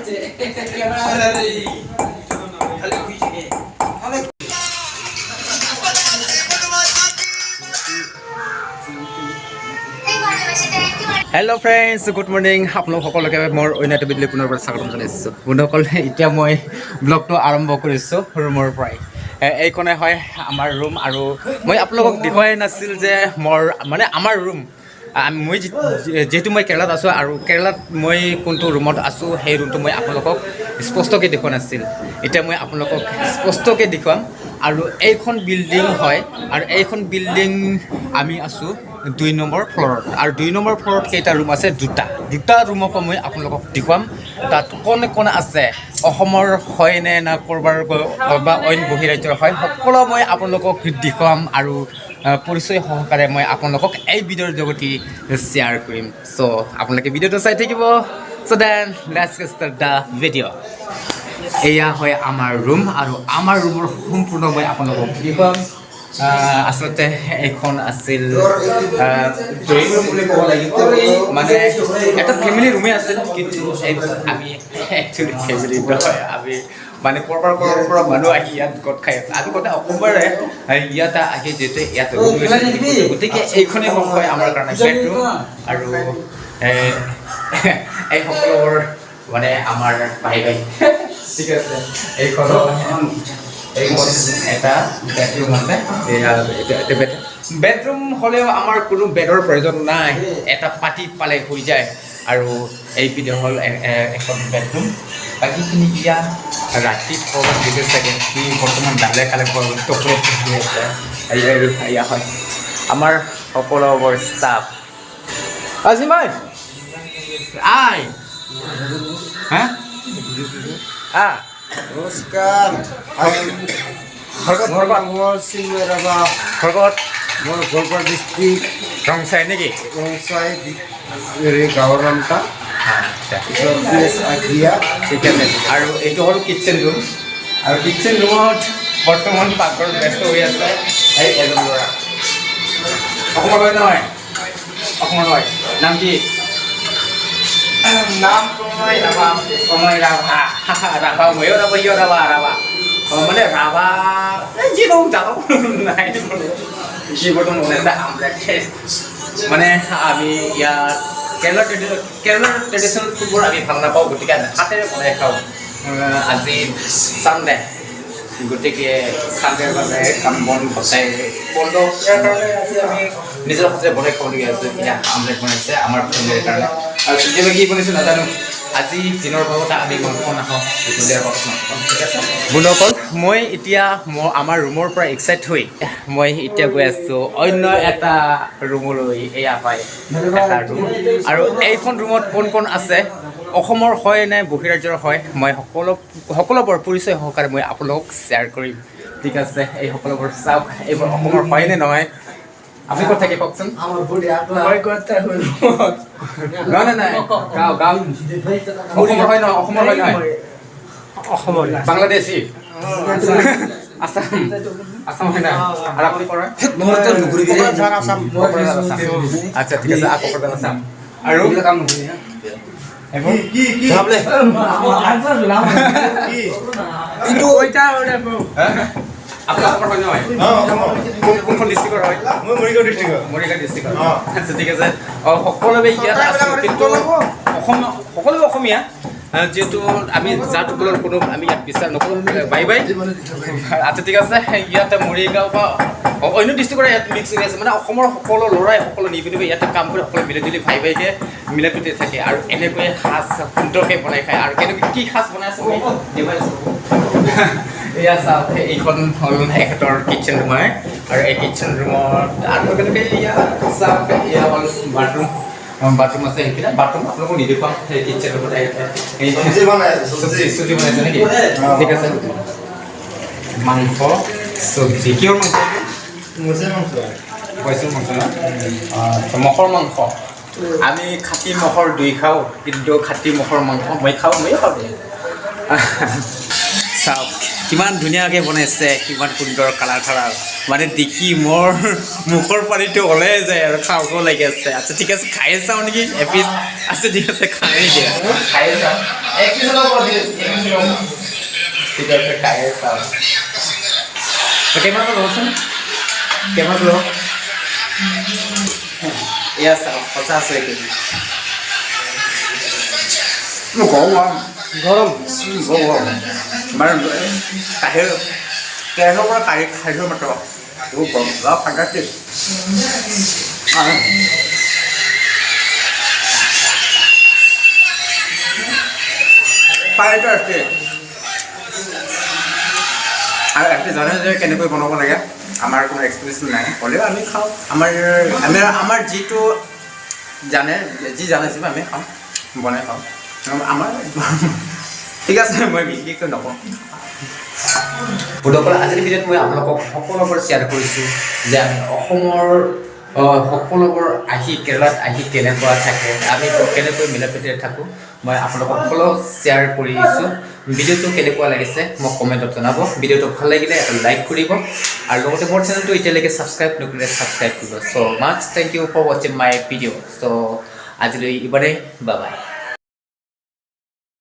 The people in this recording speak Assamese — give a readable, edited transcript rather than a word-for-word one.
Hello' friends, good morning. আপোনালোক সকলোকে মোৰ অন্য এটা ভিডিঅ'লৈ পুনৰবাৰ স্বাগতম জনাইছোঁ। বন্ধুসকল, এতিয়া মই ব্লগটো আৰম্ভ কৰিছোঁ ৰুমৰ পৰাই। এইখনে হয় আমাৰ ৰুম আৰু মই আপোনালোকক দেখুৱাই নাছিল যে মোৰ মানে আমাৰ ৰুম, মই যিহেতু মই কেৰেলাত আছোঁ আৰু কেৰেলাত মই কোনটো ৰুমত আছোঁ, সেই ৰুমটো মই আপোনালোকক স্পষ্টকৈ দেখুওৱা নাছিল। এতিয়া মই আপোনালোকক স্পষ্টকৈ দেখুৱাম। আৰু এইখন বিল্ডিং হয় আৰু এইখন বিল্ডিং আমি আছোঁ 2 নম্বৰ ফ্ল'ৰত আৰু 2 নম্বৰ ফ্ল'ৰত কেইটা ৰুম আছে? দুটা। দুটা ৰুমকো মই আপোনালোকক দেখুৱাম। তাত কোন কোন আছে, অসমৰ হয় নে না ক'ৰবাৰ বা অইন বহিৰাজ্যৰ হয়, সকলো মই আপোনালোকক দেখুৱাম আৰু পৰিচয় সহকাৰে মই আপোনালোকক এই ভিডিঅ'ৰ যোগেদি শ্বেয়াৰ কৰিম। চ' আপোনালোকে ভিডিঅ'টো চাই থাকিব। So then let's start the video. এয়া হয় আমাৰ ৰুম আৰু আমাৰ ৰুমৰ সম্পূৰ্ণ মই আপোনালোকক দেখুৱাম। আচলতে এইখন আছিল ড্ৰয়িং ৰুম বুলি ক'ব লাগিব, মানে এটা ফেমিলি ৰুমেই আছিল। কিন্তু এই আমি একচুৱেলি ফেমিলি নহয়, আমি মানে ক'ৰবাৰ ক'ৰবাৰ পৰা মানুহ আহি ইয়াত গোট খাই আছে। আমি গোটেই অসমৰে ইয়াত আহি যিহেতু ইয়াত ৰুম লৈছোঁ, গতিকে এইখনেই হয় আমাৰ কাৰণে বেডৰুম। আৰু এই সকলোবোৰ মানে আমাৰ ভাই ভাই। ঠিক আছে, এইখন এইখন এটা বেডৰুম আছে। এয়া বেডৰুম হ'লেও আমাৰ কোনো বেডৰ প্ৰয়োজন নাই, এটা পাতি পালে হৈ যায়। আৰু এইপিনে হ'ল এখন বেডৰুম। বাকীখিনি এতিয়া ৰাতি ক'ৰবাত গৈছে চাগে, সি বৰ্তমান দালে খালে টোপনি শুই আছে। এয়া হয় আমাৰ সকলোবোৰ ষ্টাফ। আজিমাই আই হা আ। নমস্কাৰ। ঘৰ ক'ত? মোৰ চিন্ময় ৰাভা। ঘৰ ক'ত? মোৰ গোৱালপাৰা ডিষ্ট্ৰিক্ট। ৰংচাই নেকি? ৰংচাই, হেৰি গাঁৱৰ নামটা। আচ্ছা। প্লেচ আগিয়া। ঠিক আছে। আৰু এইটো হ'ল কিটচেন ৰুম আৰু কিটচেন ৰুমত বৰ্তমান পাকঘৰত ব্যস্ত হৈ আছে এই এজন ল'ৰা। অসমৰ হয় নহয়? অসমৰ হয়। নাম কি? নাম প্ৰণয় ৰাভা। প্ৰণয় ৰাভা। ৰাভা, ময়ো ৰাভা, সিও ৰাভা। ৰাভা মানে ৰাভা, এই যি নহওক, জানো নাই। সি বৰ্তমান বনাইছে আমলেট। মানে আমি ইয়াত কেৰেলাৰ ট্ৰেডিশ্যনেল ফুডবোৰ আমি ভাল নাপাওঁ, গতিকে আমি হাতেৰে বনাই খাওঁ। আজি চানডে, গতিকে চানডেৰ বাবে কাম বন গোটাই বন্ধ। ইয়াৰ কাৰণে আজি আমি নিজৰ হাতেৰে বনাই খাবলগীয়া আছে। এতিয়া আমলেট বনাইছে আমাৰ ফেমিলিৰ কাৰণে আৰু চব্জি কি বনাইছে নাজানো। আজি দিনৰ ভাগত আমি মাংস নাখাওঁ, দুপৰীয়াৰ ভাগত মাংস খাম। ঠিক আছে বন্ধুসকল, মই এতিয়া মই আমাৰ ৰুমৰ পৰা এক্সাইট হৈ মই এতিয়া গৈ আছোঁ অন্য এটা ৰুমলৈ। এয়া হয় এটা ৰুম আৰু এইখন ৰুমত কোন কোন আছে, অসমৰ হয় নে বহিৰাজ্যৰ হয়, মই সকলোবোৰ পৰিচয় সহকাৰে মই আপোনালোকক শ্বেয়াৰ কৰিম। ঠিক আছে, এই সকলোবোৰ চাওক, এইবোৰ অসমৰ হয় নে নহয়। আপুনি ক'ত থাকে কওকচোন। নহয় নহয় নহয়, গাঁও গাঁও। অসমৰ হয় নহয়? অসমৰ হয় নহয়? অসমৰ। বাংলাদেশী, আছাম, আছাম হয় না? আৰু আপুনি কৰে? আছাম। আচ্ছা, ঠিক আছে। আকৌ কোকৰাঝাৰ, আছাম। আৰু এইবোৰ? কি কি? কি? হা? আপুনি অসমৰ হয় নহয়? কোনখন ডিষ্ট্ৰিক্টৰ হয়? মই মৰিগাঁও ডিষ্ট্ৰিক্টৰ। মৰিগাঁও ডিষ্ট্ৰিক্টৰ। অ। আচ্ছা, ঠিক আছে। সকলোৱে ইয়াত আছোঁ, কিন্তু অসম সকলোৱে অসমীয়া। যিহেতু আমি জাত কুলৰ কোনো আমি ইয়াত বিচাৰ নকৰোঁ। Bye bye. আচ্ছা, ঠিক আছে। ইয়াতে মৰিগাঁও বা অন্য ডিষ্ট্ৰিক্টৰ ইয়াত মিক্স হৈ আছে। মানে অসমৰ সকলো ল'ৰাই সকলো নিবনুৱাই ইয়াতে কাম কৰি সকলো মিলি জুলি ভাই ভাইকে মিলা প্ৰীতি থাকে আৰু এনেকৈয়ে সাজ সুন্দৰকৈ বনাই খায়। আৰু কেনেকৈ কি সাজ বনাই আছে মই দেখুৱাই আছোঁ। এয়া চাওক, এইখন হ'ল এখেতৰ কিটচেন ৰুম হয় আৰু এই কিটচেন ৰুমত আৰু লগে লগে এয়া চাওক, এয়া হ'ল বাথৰুম। বাথৰুম আছে সেইপিনে। বাথৰুম আপোনালোকক নেদেখুৱাম। সেই কিটচেন ৰুমত এই চব্জি বনাই আছে। চব্জি। চব্জি। চব্জি বনাইছে নেকি? ঠিক আছে। মাংস, চব্জি। কিহৰ মাংস? মছৰ মাংস। বইচৰ মাংস ন? আচ্ছা, ম'হৰ মাংস। আমি খাতী ম'হৰ দৈ খাওঁ, কিন্তু খাতী ম'হৰ মাংস মই খাওঁ, ময়ো খাওঁ দেই। চাওক, কিমান ধুনীয়াকৈ বনাইছে, কিমান সুন্দৰ কালাৰ চালাৰ, মানে দেখি মোৰ মুখৰ পানীটো ওলাই যায় আৰু খাওঁ খাওঁ লাগি আছে। আচ্ছা, ঠিক আছে, খায়ে চাওঁ নেকি এপিচ? আচ্ছা, ঠিক আছে, খায়ে দিয়া, খায়ে চাওঁ। এক পিস ল'ব, এক পিস ল'ব। ঠিক আছে, খাই চাওঁ। কেমেৰাটো ল'বচোন, কেমেৰাটো লওক। এয়া চাওক, সঁচা আছে 1 কেজি। গৰম। গৰম। গৰম মানে কাঢ়ি তেলৰ পৰা কাঢ়ি খাইছোঁ মাত্ৰ, বহুত গৰম। ফাণ্টাষ্টিক। পানীটো আছে আৰু এহেঁতি জানে যে কেনেকৈ বনাব লাগে। আমাৰ কোনো এক্সপিৰিয়েঞ্চ নাই, হ'লেও আমি খাওঁ। আমাৰ আমি আমাৰ যিটো জানে, যি জানিছোঁ আমি খাওঁ, বনাই খাওঁ আমাৰ। ঠিক আছে, মই বিশেষকৈ নকওঁ। বন্ধুসকল, আজিৰ ভিডিঅ'ত মই আপোনালোকক সকলোবোৰ শ্বেয়াৰ কৰিছোঁ যে আমি অসমৰ সকলোবোৰ আহি কেৰেলাত আহি কেনেকুৱা থাকে, আমি কেনেকৈ মিলা প্ৰীতিৰে থাকোঁ, মই আপোনালোকক সকলো শ্বেয়াৰ কৰিছোঁ। ভিডিঅ'টো কেনেকুৱা লাগিছে মোক কমেণ্টত জনাব। ভিডিঅ'টো ভাল লাগিলে এটা লাইক কৰিব আৰু লগতে মোৰ চেনেলটো এতিয়ালৈকে ছাবস্ক্ৰাইব নকৰিলে ছাবস্ক্ৰাইব কৰিব। So much thank you for watching my video. So আজিলৈ ইমানেই, বাই বাই।